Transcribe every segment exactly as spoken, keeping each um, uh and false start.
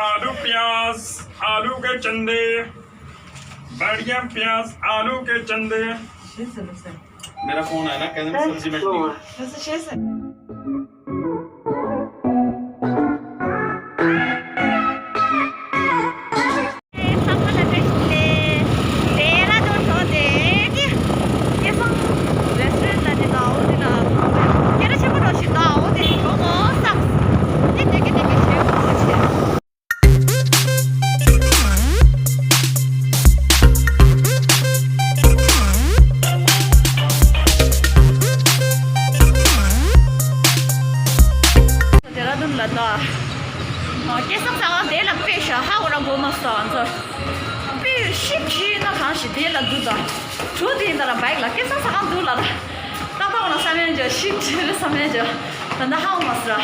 आलू प्याज, आलू के चंदे, बढ़िया प्याज, आलू के चंदे। मेरा फोन आया ना, कहते हैं सब्जी मंडी में। ཌེ་ར་ཌུན་ལ་ད། སྐལ་བཟང་ཚང་དེ་ལ་དཔེ་ཤ་ཧ་འོ་ར་གོ་མ་སོང་ཚོ། དཔེ་ཤིབ་ཤིག་ན་གང་ཞིག་དེ་ལ་འདུག་ད། གྲོ་དེ་ཡིན་ད་ར་བའིག་ལ་སྐལ་བཟང་ཚང་འདུག་ལ་ད། ཏག་ཏག་ན་བསམ་ཡན་ཇོ་ཤིབ་ཤིག་རེ་བསམ་ཡན་ཇོ། ད་ནི་ཧ་འོ་མ་སོང་ར།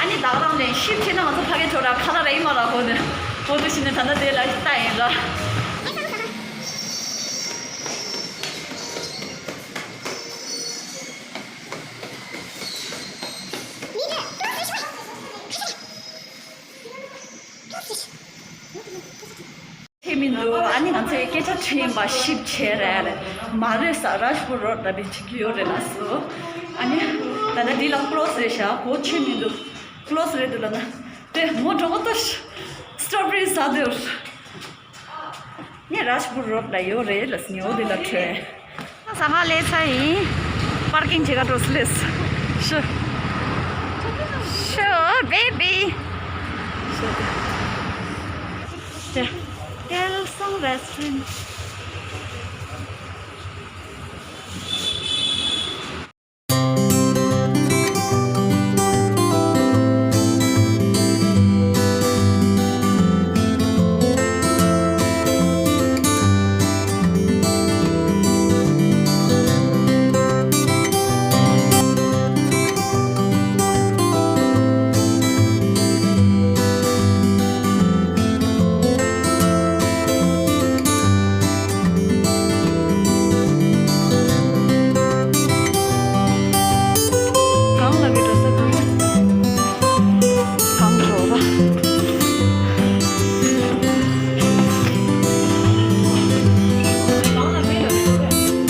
ཨ་ནི་ད་ག་རང་ལན་ཤིབ་ཤིག་ན་ང་ཚོ་ཕ་གི་ཁྲོ་ར་ཁ་ལ་ར་ཡིན་མ་ར་ཧོ་ནི། ཧོ་དུ་ཤི་ནི་ད་ནི་དེ་ལ་ཤི་ད་ཡིན་ར། ཁྱེད་མི་འདུག་ཨ་ནི་ང་ཚོའི་སྐད་ཆ་ཕྲན་པ་ཤིབ་ཆེ་རེད། མ་རེད་ས་རཱཇ་པུར་རོ་ཌ་ལ་བི་བྱེད་ཀྱི་ཡོད་རེད་ལ་སོ། ཨ་ནི་ད་ལྟ་འདི་ལ་ཀློ་སི་རེད་ཤག་གོ་ཆེ་མི་འདུག་ཀློ་སི་རེད་འདུག་ལ་ན། དེ་མོ་གྲོགས་པོ་ཏོ་སི་ཊོ་བྷེ་རི་ཟ་འདུག་ངས་རཱཇ་པུར་རོ་ཌ་ལ་ཡོད་རེད་ལ་སྙོ་འདི་ལ་ཁྲོས། ས་ཧ་ལེ་ཚ་ཡིན། པར་ཀིང་བྱེད་ག་འགྲོ་སི་ལེས། ཤོ། ཤོ་བེ་བི། ཤོ། དེ། དེ། སྐལ་བཟང་རེ་སི་ཊོ་རན། གང་ལ་གི་འགྲོ་ས་དུ། གང་འགྲོ་བ།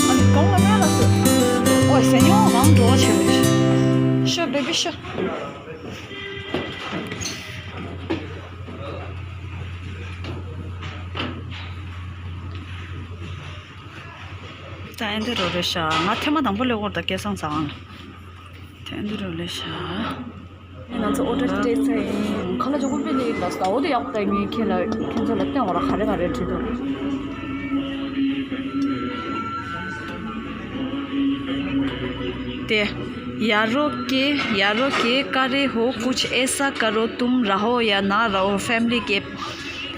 ཨ་ནི་གང་ལ་མེད་ལ་སུ། ཨོ་སེ་ཉོ་གང་འགྲོ་བ་བྱེད་རེད། ཤོ་བེ་བི་ཤོ། ད་ཨེ་འདི་རོ་རེད་ཤག་ང་ཐེངས་མ་དང་པོ་ལས་འོར་ད་སྐལ་བཟང་ཚང་། ད་ཨེ་འདི་རོ་རེད་ཤག་ང་ཚོ་ཨོ་ཌར་སྤྲད་ཚར་ཡིན། ཁ་ལག་ཅོག་པོ་པེ་ནི་ལ་ཟླ་བོ་དེ་ཡག་པ་ཡིན། ཁྱེད་ལ་ཁྱེད་ཚོ་ལ་སྟོན་བ་ར་ག་རེ་ག་རེ་བྲིས་འདུག་དེ། यारों के, यारों के कार्य हो, कुछ ऐसा करो, तुम रहो या ना रहो, फैमिली के,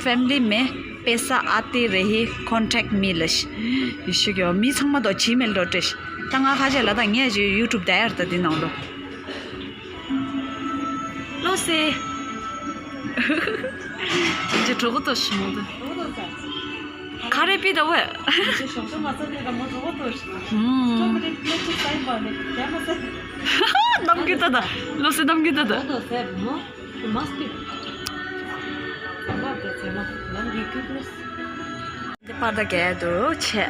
फैमिली में पैसा आते रहे, contact me lush. ཡེ་ཤུ་གྱོ་མི་ཚང་མ་དོ་ཇི་མེལ་འགྲོ་སྤྲད། ད་ང་ཁ་ཆེ་ལ་ད་ངས་ཇི་ཡུ་ཊུབ་དེ་ཡར་ད་འདི་ནང་ལོ། ལོ་སེ། ཇི་གྲོགས་ཏོ་ཤི་མོ་ད། ཁ་རེ་པི་ད་ཝེ། ཞོགས་ཞོགས་མ་ཚད་ནས་ར་མོ་གྲོགས་པོ་ཏོ་ཤི། ཨུམ། སྟོབས་རེ་ཀླད་ཅིག་སའི་བ་ནས་རྒྱ་མ་ཟེར། གནམ་རྒྱུད་ད་ད། ལོ་སེ་གནམ་རྒྱུད་ད་ད། ཏོ་ཟེར་མོ། མ་སྟི། ཟམ་པ་དེ་ཚེ་མ་ལམ་གྱི་རྒྱུད་ཀློས། འདི་པར་ད་གས་དུ་ཆེ།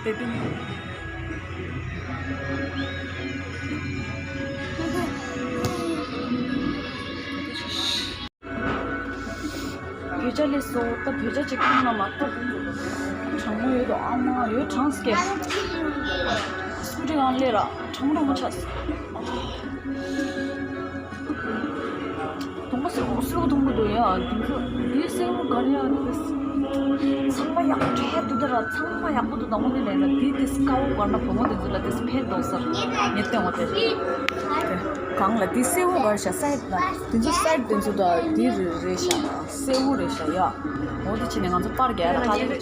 བེ་བི། བོད་ཇ་ལས་སོ་ད་བོད་ཇ་ཅིག་ཁུར་ན་མ་གཏོགས། གྲང་མོ་ཡོད་དོ་ཨ་མ་ཡོད་གྲང་སྐད། སྐུ་དྲི་གང་ལས་ར་གྲང་མོ་གྲང་མོ་ཆགས་སོང་། དུང་པ་སེར་པོ་སེར་པོ་དུང་པོ་འདུག་ཡ། དེང་སང་འདི་སེར་པོ་ག་རེ་ཡ། ཚང་མ་ཡག་པོ་འདུག་ད་ར། ཚང་མ་ཡག་པོ་འདུག་དང་པོ་ནས་ལས་ན་འདི་དེ་སྐའོ་ག་ན་བུ་མོ་དེ་ཚོ་ལ་དེ་ཕན་ཐོགས་ས་ངས་བསྟན་བ་དེ། གང་ལ་དེ་སེར་པོ་ག་རེ་ཤ་སའི་ན་དེ་ཚོ་སའི་དེ་ཚོ་ད་དེ་རེད་ཤ་སེར་པོ་རེད་ཤ་ཡ། འོ་དེ་ཕྱིན་ནས་ང་ཚོ་པར་རྒྱག་ཡ་ད་ག་ལེ་རེད།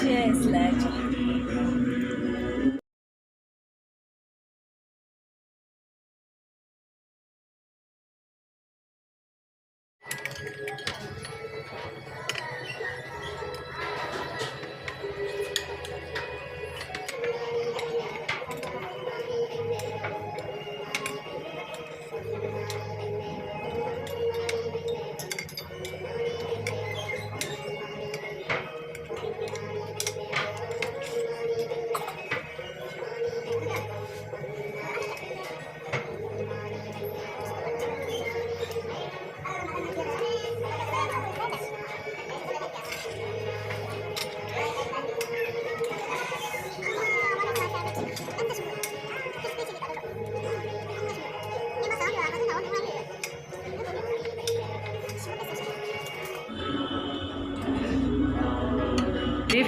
Cheers, legend.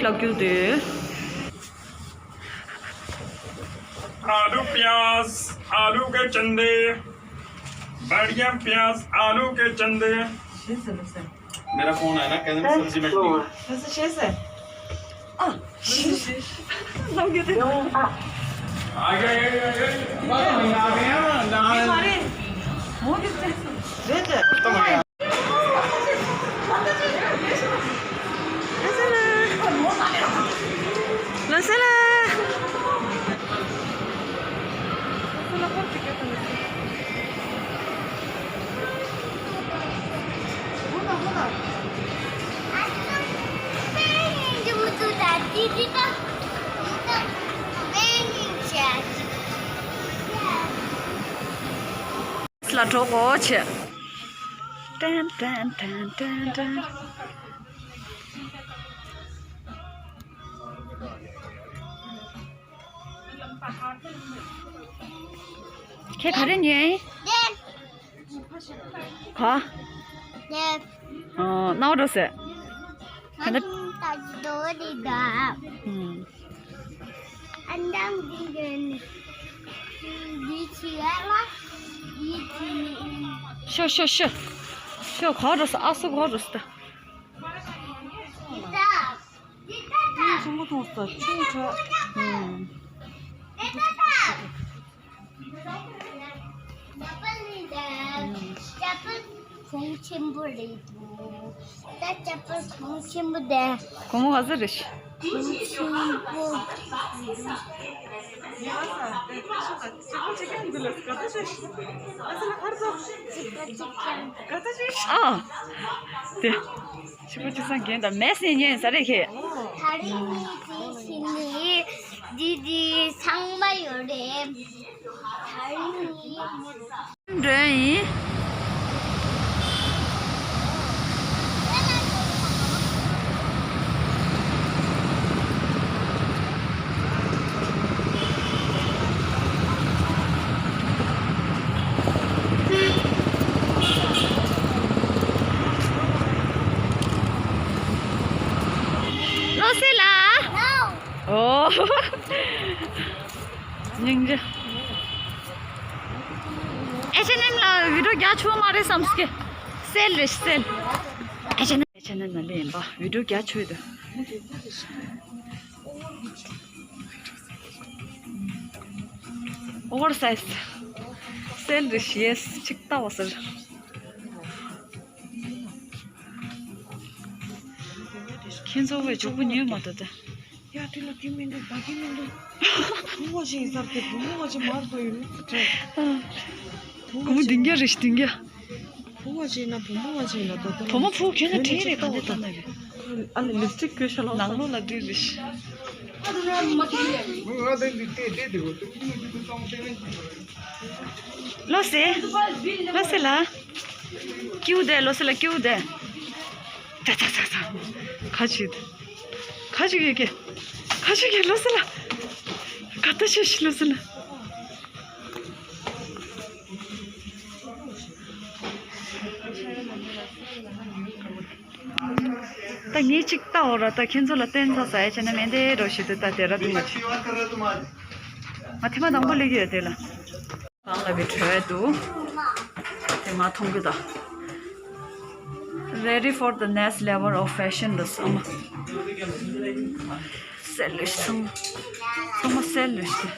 ལག་ཁྱེར་དེ། आलू प्याज आलू के चंदे, बढ़िया प्याज आलू के चंदे। मेरा फोन आया ना, कहते हैं सब्जी मंडी। कैसे शेष है? आ, शेष। आ गया, आ गया, आ गया। हमारे मुंह कितने ལ་གྲོགས་པོ་ཆེ། ཏན་ཏན་ཏན་ཏན་ཏན། ཁྱེད་ག་རེ་ཉོས་ཡིན། ག། ཨོ། ནའོ་འགྲོ་ཟེར། ད་ལྟ། ཨང་། ཤོ་ཤོ་ཤོ། ཤོ་ག་འགྲོ་ཟེར། ཨ་སུ་ག་འགྲོ་ཟེར་ད། ཆུང་ཆུང་མོ་མཐོང་སོང་། ཆུང་དྲགས། ཨང་། གོང་ཆེན་པོ་རེད་འདུག་ད་ཅ་པ་གོང་ཆེན་པོ་དེ། གོང་མོ་ག་ཚོད་རེད། གོང་ཆེན་པོ། ཨ། དེ། ཕྱུ་པ་ཅི་སང་རྒན་དང་མེ་སྲེག་ཉན་ས་རེད་ཁྱེད། ད་རིང་ནི་དེ་ཤི་ནི་འདི་འདི་ཚང་མ་ཡོད་རེད། ད་རིང་ནི། འགྲོ་ཡིན། བློ་གསལ་ལགས། ཨོ། སྙིང་རྗེ། ཨེཆ་ཨེན་ཨེམ་ལ་བི་ཌིའོ་རྒྱག་ཆོག་མ་རེད་བསམ་སྐད། སེལ་རེད་སེལ། ཨེཆ་ཨེན་ཨེམ། ཨེཆ་ཨེན་ཨེམ་ལ་ལེན་པ་བི་ཌིའོ་རྒྱག་ཆོག་དུ། ཨོ་ཝར་སའིཛ། སེལ་རེད་ཡེས་ཅིག་ལྟ་བ་ཟེར། ཁྱེད་ཚོ་བས་མགྱོགས་པོ་ཉོས་མ་ཐུབ་ད། ཡ་དེ་ལ་དེ་མི་འདུག་ད་དེ་མི་འདུག་བུ་མོ་ཞིག་ཡིན་ས་རེད། བུ་མོ་ཅིག་མར་ཐོན་ཡོད་ནི་ཁོ་ཁྲེ། བུ་མོ་བདུན་བརྒྱ་རེད་ཤི་བདུན་བརྒྱ། བུ་མོ་ཅིག་ཡིན་ན་བུ་མོ་ཅིག་ཡིན་ན་ད་ལྟ། བུ་མོ་ཕུག་ཁྱོད་ནི་བྲིས་རེད་ག་འདི་ལྟ་ན་གི། ཨ་ལ་ལིབ་སི་ཊིག་བཀོད་ཤ་ལོ། ནང་ལོགས་ལ་བྲིས་རེད་ཤི། ལོ་སེ། ལོ་སེ་ལ། ཀིའུ་དེ་ལོ་སེ་ལ་ཀིའུ་དེ། ཙ་ཙ་ཙ་ཙ། ཁ་ཆུ་དེ། ཁ་ཆུ་གི་གི། ཁ་ཆུ་གི་ལོ་སེ་ལ། ཁ་ཏ་ཆུ་ཤི་ལོ་སེ་ལ། ད་ངས་གཅིག་ལྟ་འོ་ར། ད་ཁྱེད་ཚོ་ལ་བསྟན་ཚ་ཟ་ཡ་བྱས་ན་མེད་དེ་རོ་ཞིག་ཏུ་ད་དེ་ར་དུ་མ་ཆེ། ང་ཐེངས་མ་དང་པོ་སླེབས་ཀྱི་ཡོད་དེ་ལ། གང་ལ་བི་བྲོས་འདུག་དེ་མ་མཐོང་གི་ད། Ready for the next level of fashion ལ་སོང་། སེལ་ལེ་སོང་། ཚང་མ་སེལ་ལེ་སྟེ།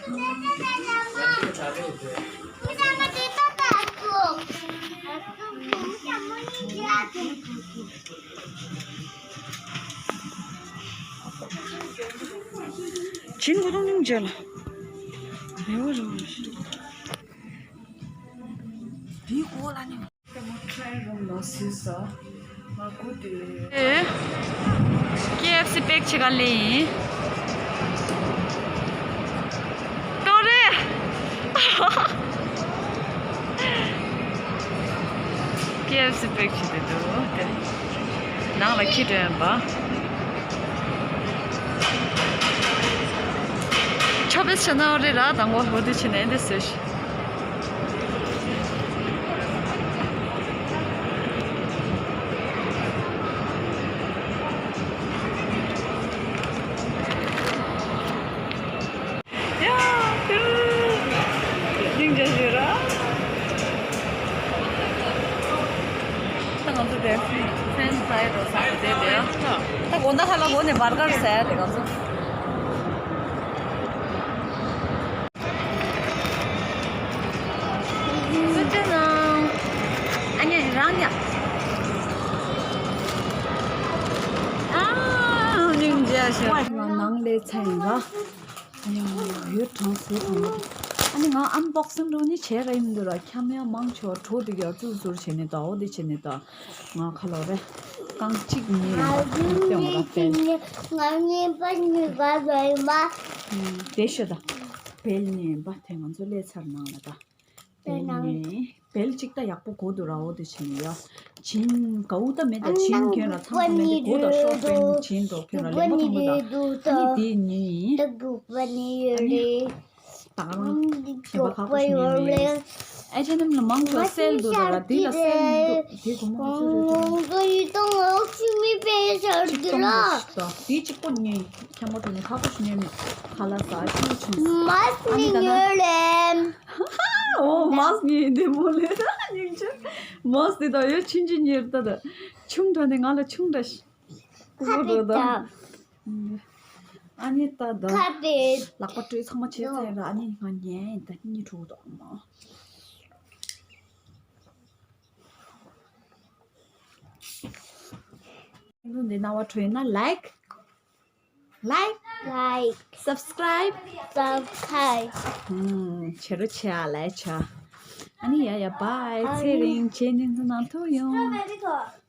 ཅིན་གོ་དུང་ཉིང་ཇེ་ལ། རེ་བ་རེ་བ་རེ་བ། དེའི་གོ་ལ་ནི། ཨེ། ཀེ་ཨེཕ་སི་པེག་བྱེད་ག་ལེ་ཡིན། ཏོ་རེ། ཀེ་ཨེཕ་སི་པེག་བྱེད་དེ་འདུག་དེ། ནང་ལ་ཁྱི་འདྲ་ཡིན་པ། ཆོ་བེས་ཆ་ན་རེ་ར་དང་གོ་ཧོ་དེ་ཆེ་ནས་འདི་སོས་ཤི། ད་དགོང་དག་ཁ་ལག་འགོ་ནས་བར་གར་ཟ་ཡ་དེ་ག་ཚོད། སུ་ཅི་ནང་། ཨ་ནི་རང་ཡ། ཨ་སྙིང་རྗེ་ཞེ། ང་ནང་ལས་ཚ་ཡིན་ལ། ཨ་ནི་ཡོད་གྲང་སུ་གྲང་། ཨ་ནི་ང་ཨན་བོག་སིང་འགྲོ་ནི་བྱས་ར་ཡིན་འདུག་ར། ཁྱམ་ཡ་མང་ཆོག་གྲོ་དེ་ག་ཙུར་ཙུར་བྱས་ནས་ད་འོ་དེ་བྱས་ནས་ད། ང་ཁ་ལོ་རེ། རྐང་གཅིག་གཉིས་ཡིན་པ་སྟོན་ར་སྟེ། ང་གཉིས་པ་གཉིས་ཀ་ལོས་མ། དེ་ཤོད་ད། བལ་གཉིས་ཡིན་པ་དེ་ང་ཚོ་སླེབས་ཚར་ནང་ལ་ད། བལ་གཉིས། བལ་གཅིག་ད་ཡག་པོ་གོ་འདུག་ར་འོ་དེ་བྱས་ནས་ཡ། བྱིན་གའུ་ད་མེད་ད་བྱིན་གྱོན་ར་ཚང་ད་མེད་དེ་གོ་ད་ཤོག་བལ་བྱིན་འགྲོ་གྱོན་ར་ལེན་པ་མཐོང་གི་ད། ཨ་ནི་དེ་གཉིས། ད་ག་རང་ཞིམ་པ་ཁག་པོ་ཞིག་ཉོས་མེད། ཨེ་ཅེ་ནམ་ལ་མང་ཆོག་སེལ་འདུག་ད་ར་དེ་ལ་སེལ་འདུག་དེ་གོ་མ་གོ་ཚོད་རེད་དོ། དེ་གཅིག་པོ་ཉོས་ཤིག་ད་དེ་གཅིག་པོ་ཉོས་ཁྱམ་པ་དེ་ནས་ཁག་པོ་ཞིག་ཉོས་མེད། ཁ་ལག་ཟ་ཅི་བྱུང་། མ་སི་ཨ་ནི་ད་ན། ཉོས་རེད། ཨོ་མ་སི་ཉོས་འདི་མོ་ལས་ད་སྙིང་རྗེ། མ་སི་དེ་ད་ཡོད་ཆུང་ཆུང་ཉོས་ད་ད། ཆུང་དྲགས་ནས་ང་ལ་ཆུང་དྲགས་ཤིག་ཁ་པེ་ད། ཨ་ནི་ད་ད། ཁ་པེ། ལག་པ་བཀྲུས་ཚང་མ་བྱས་ཚར་ཡིན་ར། ཨ་ནི་ང་ཉལ་ཡིན་ད་གཉིད་འགྲོ་འདུག་ཨ་མ། འདི་རྣ་བ་འཕྲོད་ན་ལའིཀ་ལའིཀ་ལའིཀ་སབ་སི་ཀ་རའིབ་སབ་སི་ཀ་རའིབ་ཧུམ། བྱེད་རོགས་བྱེད་ཨ་ལའིཀ་བྱ། ཨ་ནི་ཡ་ཡ་བཱའི། ཚེ་རིང་བྱེད་ནི་ཚོ་ནང་ཐུག་ཡོང་།